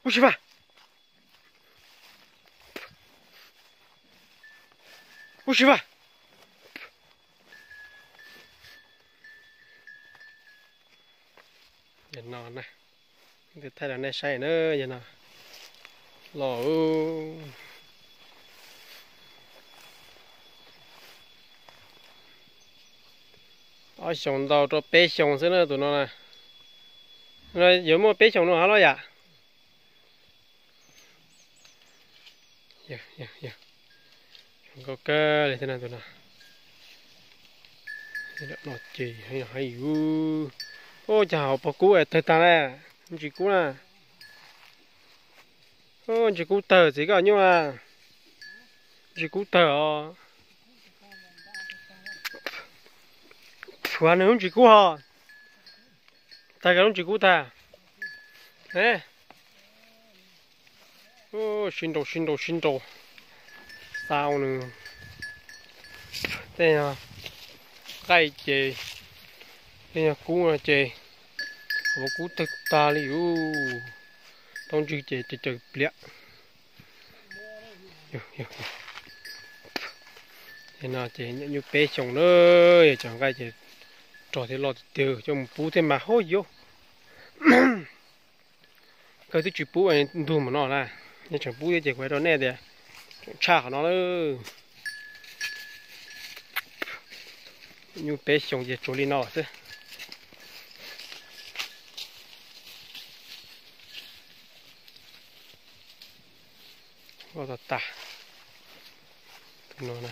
Ub tsis vaj, ub tsis vaj. Yog no na, thaij rau nej saib na, yog no los ob xyoos ntau rau peb xyoos xwb na tus no na. Yuav muaj peb xyoos no hab los yam. Zoo nkauj kawg li thiab no tus no. No ces yog hais yus, ub, cas hauv paus kub es tawg tag na, ntsis kub na. Ub, ntsis kub tawg txiv koj nyuj na, ntsis kub tawg os. Phuav nws lub ntsis kub ho, tag kawg lub ntsis kub tag. Sib nraus sib nraus sib nraus. Xau nws tej nqaij ces, tej kub no ces, hauv kub tawg tag li yus, tau ntswg ces caws caws pliam. No ces nyuj peb xyoos na, yog cov nqaij ces rog thiab loj tiag tiag, coj mus pub thiab mas hauj yauj. Kawg twb tsis pub ntug mus no na, nej tseem pub thiab ces kuv hais rau nej tias tseem tshaj qhov no lawm. Nyuj peb xyoos ces tsuas li no xwb. Loj tas tas. Tus no na.